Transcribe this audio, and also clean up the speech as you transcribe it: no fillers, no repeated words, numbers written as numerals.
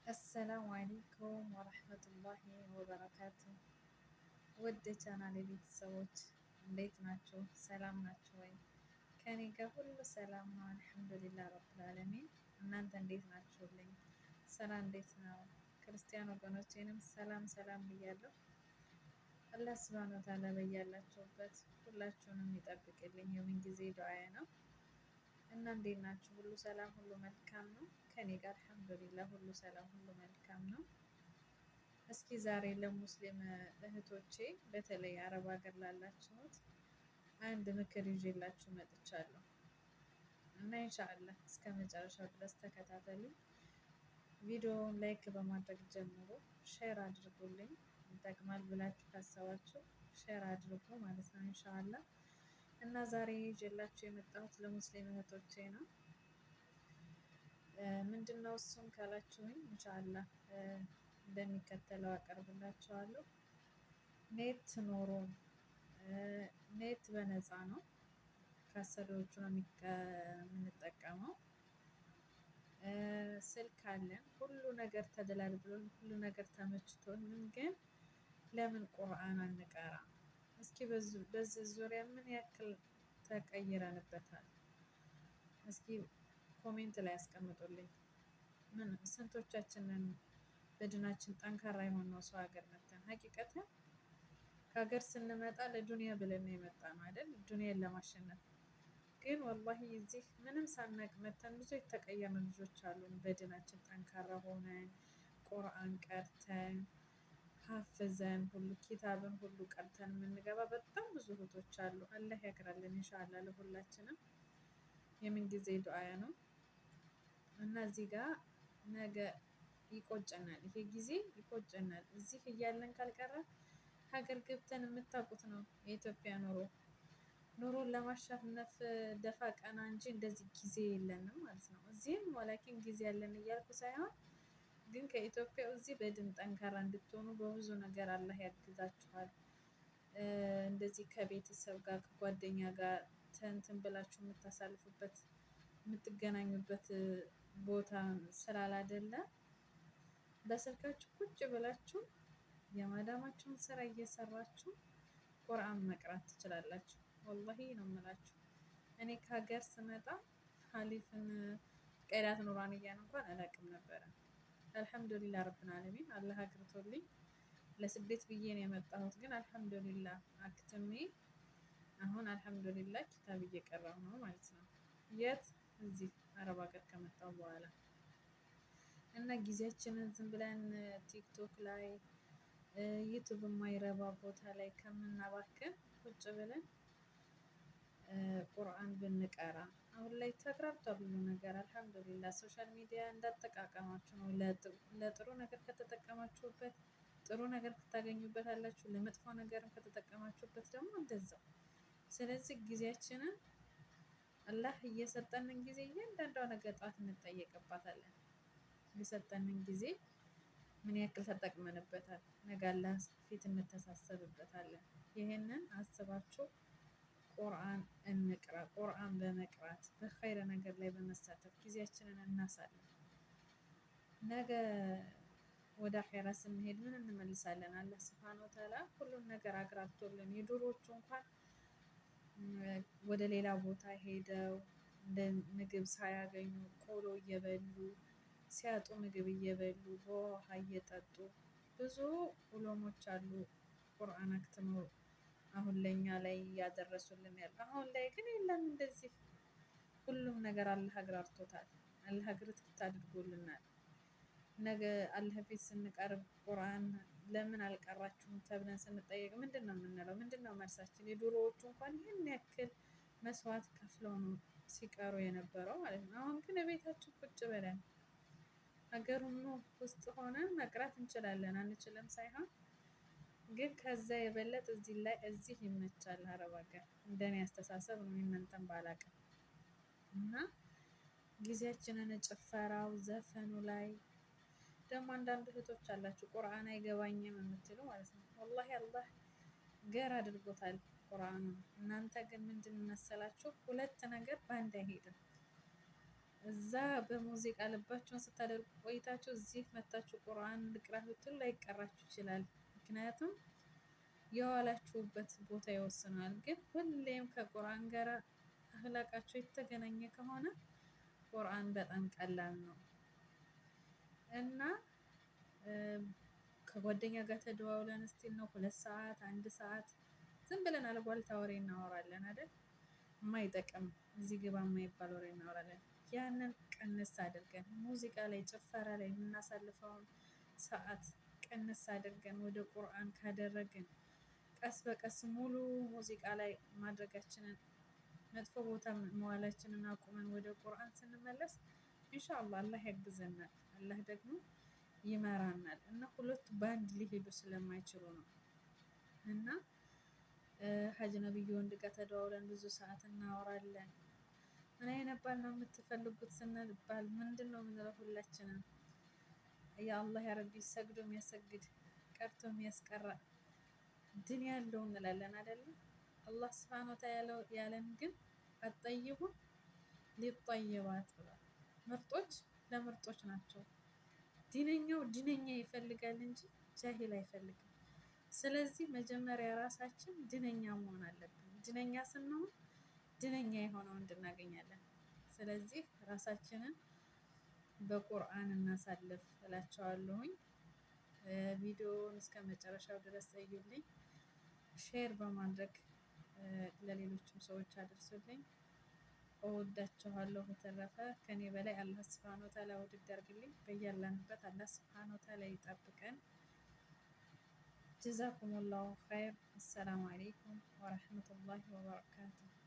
السلام عليكم ورحمة الله وبركاته። ውድ ቻናል ቤተሰቦች እንዴት ናችሁ? ሰላም ናችሁ ወይ? ከኔ ጋር ሁሉ ሰላም ነው፣ الحمد لله رب العالمين። እናንተ እንዴት ናችሁልኝ? ስራ እንዴት ነው? ክርስቲያን ወገኖቼንም ሰላም ሰላም ብያለሁ። አላህ سبحانه وتعالى በያላችሁበት ሁላችሁንም ይጠብቅልኝ የምን ጊዜ ዱዓዬ ነው። እና እንዴት ናችሁ? ሁሉ ሰላም፣ ሁሉ መልካም ነው። ከኔ ጋር الحمد لله ሁሉ ሰላም፣ ሁሉ መልካም ነው። እስኪ ዛሬ ለሙስሊም እህቶቼ በተለይ አረብ ሀገር ላላችሁት አንድ ምክር ይዤላችሁ መጥቻለሁ እና إن شاء الله እስከ መጨረሻው ድረስ ተከታተሉ። ቪዲዮውን like በማድረግ ጀምሮ share አድርጉልኝ። ይጠቅማል ብላችሁ ካሰባችሁ share አድርጉ ማለት ነው إن شاء الله። እና ዛሬ ይዤላችሁ የመጣሁት ለሙስሊም እህቶቼ ነው። ምንድነው እሱም ካላችሁኝ إن شاء الله እንደሚከተለው አቀርብላችኋለሁ። net ኖሮ net በነፃ ነው፣ ከአሰሪዎቹ ነው የምንጠቀመው። ስልክ አለን፣ ሁሉ ነገር ተደላድሎን፣ ሁሉ ነገር ተመችቶን፣ ግን ለምን ቁርአን አንቀራ? እስኪ በዚህ ዙሪያ ምን ያክል ተቀይረንበታል? እስኪ comment ላይ ያስቀምጡልኝ። ምን ስንቶቻችንን በድናችን ጠንካራ የሆነው ሰው ሀገር መተን ሀቂቀትን ከሀገር ስንመጣ ለዱንያ ብለን ነው የመጣ ነው አይደል? ዱንያን ለማሸነፍ ግን ወላሂ እዚህ ምንም ሳናቅ መተን ብዙ የተቀየርን ልጆች አሉን። በድናችን ጠንካራ ሆነን ቁርአን ቀርተን ሀፍዘን ሁሉ ኪታብን ሁሉ ቀርተን የምንገባ በጣም ብዙ እህቶች አሉ። አላህ ያግራልን ኢንሻአላህ ለሁላችንም የምን ጊዜ ዱዓያ ነው። እና እዚህ ጋር ነገ ይቆጨናል፣ ይሄ ጊዜ ይቆጨናል። እዚህ እያለን ካልቀረ ሀገር ገብተን የምታውቁት ነው የኢትዮጵያ ኑሮ ኑሮን ለማሸነፍ ደፋ ቀና እንጂ እንደዚህ ጊዜ የለንም ማለት ነው። እዚህም ወላኪን ጊዜ ያለን እያልኩ ሳይሆን ግን ከኢትዮጵያ እዚህ በድን ጠንካራ እንድትሆኑ በብዙ ነገር አላህ ያግዛችኋል። እንደዚህ ከቤተሰብ ጋር ከጓደኛ ጋር ተንትን ብላችሁ የምታሳልፉበት የምትገናኙበት ቦታ ስላላደለ በስልካችሁ ቁጭ ብላችሁ የማዳማችሁን ስራ እየሰራችሁ ቁርአን መቅራት ትችላላችሁ። ወላሂ ነው የምላችሁ። እኔ ከሀገር ስመጣ ሀሊፍን ቀዳት ኑራንያን እንኳን አላውቅም ነበረ። አልሐምዱሊላህ ረብን ዓለሚን አላህ አግርቶልኝ ለስደት ብዬ ነው የመጣሁት። ግን አልሐምዱሊላህ አክትሜ አሁን አልሐምዱሊላህ ኪታብ እየቀራሁ ነው ማለት ነው። የት እዚህ አረብ ሀገር ከመጣሁ በኋላ እና ጊዜያችንን ዝም ብለን ቲክቶክ ላይ ዩቱብ የማይረባ ቦታ ላይ ከምናባክን ቁጭ ብለን ቁርአን ብንቀራ አሁን ላይ ተግራብቷል ሁሉ ነገር الحمد لله። social media እንዳጠቃቀማችሁ ነው። ለጥሩ ነገር ከተጠቀማችሁበት ጥሩ ነገር ታገኙበታላችሁ፣ ለመጥፎ ነገርም ከተጠቀማችሁበት ደግሞ እንደዛው። ስለዚህ ጊዜያችንን አላህ እየሰጠንን ጊዜ እያንዳንዷ ነገር ጧት እንጠየቅባታለን። የሰጠንን ጊዜ ምን ያክል ተጠቅመንበታል፣ ነገ አላህ ፊት እንተሳሰብበታለን። ይህንን አስባችሁ ቁርአን እንቅራ። ቁርአን በመቅራት በኸይር ነገር ላይ በመሳተፍ ጊዜያችንን እናሳልፍ። ነገ ወደ አኼራ ስንሄድ ምን እንመልሳለን? አላህ ስብሐነ ወተዓላ ሁሉን ነገር አግራርቶልን የድሮዎቹ እንኳን ወደ ሌላ ቦታ ሄደው እንደ ምግብ ሳያገኙ ቆሎ እየበሉ ሲያጡ ምግብ እየበሉ በውሃ እየጠጡ ብዙ ዑለሞች አሉ። ቁርአን አክትመው አሁን ለኛ ላይ እያደረሱልን ያለ። አሁን ላይ ግን የለም እንደዚህ። ሁሉም ነገር አላህ አግራርቶታል። አላህ ግርትት አድርጎልናል። ነገ አላህ ፊት ስንቀርብ ቁርአን ለምን አልቀራችሁም ተብለን ስንጠየቅ ምንድን ነው የምንለው? ምንድን ነው መልሳችን? የድሮዎቹ እንኳን ይህን ያክል መስዋዕት ከፍለው ነው ሲቀሩ የነበረው ማለት ነው። አሁን ግን ቤታችን ቁጭ ብለን ሀገሩን ውስጥ ሆነን መቅራት እንችላለን። አንችልም ሳይሆን ግን ከዛ የበለጠ እዚህ ላይ እዚህ ይመቻል። አረብ ሀገር እንደኔ አስተሳሰብ ነው፣ የእናንተን ባላቅም እና ጊዜያችንን ጭፈራው ዘፈኑ ላይ ደግሞ አንዳንድ እህቶች አላችሁ ቁርአን አይገባኝም የምትሉ ማለት ነው። ወላሂ አላህ ገር አድርጎታል ቁርአኑን። እናንተ ግን ምንድን መሰላችሁ ሁለት ነገር በአንድ አይሄድም። እዛ በሙዚቃ ልባችሁን ስታደርጉ ቆይታችሁ እዚህ መታችሁ ቁርአን ልቅራ ብትሉ ላይቀራችሁ ይችላል። ምክንያቱም የዋላችሁበት ቦታ ይወስነዋል። ግን ሁሌም ከቁርአን ጋር አኽላቃችሁ የተገናኘ ከሆነ ቁርአን በጣም ቀላል ነው። እና ከጓደኛ ጋር ተደዋውለን እስቲል ነው 2 ሰዓት 1 ሰዓት ዝም ብለን አልቧልታ ወሬ እናወራለን አይደል? የማይጠቅም እዚህ ግባ የማይባል ወሬ እናወራለን። ያንን ቀንስ አድርገን ሙዚቃ ላይ፣ ጭፈራ ላይ የምናሳልፈውን ሰዓት ቀንስ አድርገን ወደ ቁርአን ካደረግን፣ ቀስ በቀስ ሙሉ ሙዚቃ ላይ ማድረጋችንን፣ መጥፎ ቦታ መዋላችንን አቁመን ወደ ቁርአን ስንመለስ ኢንሻአላህ አላህ ያግዘናል። አላህ ደግሞ ይመራናል። እና ሁለቱ በአንድ ሊሄዱ ስለማይችሉ ነው። እና ሀጅ ነብዩ ወንድ ጋር ተደዋውለን ብዙ ሰዓት እናወራለን። ምን አይነት ባል ነው የምትፈልጉት ስንባል ምንድን ነው የምንለው? ሁላችንም ያ አላህ ያ ረቢ ሰግዶ የሚያሰግድ፣ ቀርቶ የሚያስቀራ፣ ድን ያለው እንላለን አይደለም። አላህ ስብሐነ ወተዓላ ያለን ግን አጠይቡን ሊጠይባት ብሏል። ምርጦች ለምርጦች ናቸው። ዲነኛው ዲነኛ ይፈልጋል እንጂ ጃሂል አይፈልግም። ስለዚህ መጀመሪያ ራሳችን ዲነኛ መሆን አለብን። ዲነኛ ስንሆን ዲነኛ የሆነው እንድናገኛለን። ስለዚህ ራሳችንን በቁርአን እናሳልፍ እላቸዋለሁኝ። ቪዲዮውን እስከ መጨረሻው ድረስ እዩልኝ። Share በማድረግ ለሌሎችም ሰዎች አድርሱልኝ። እወዳችኋለሁ። በተረፈ ከኔ በላይ አላህ ስብሐነ ወተዓላ ውድድ ያድርግልኝ። በያለንበት አላህ ስብሐነ ወተዓላ ይጠብቀን። ጀዛኩሙላሁ ኸይር። አሰላሙ አለይኩም ወረህመቱላሂ ወበረካቱሁ።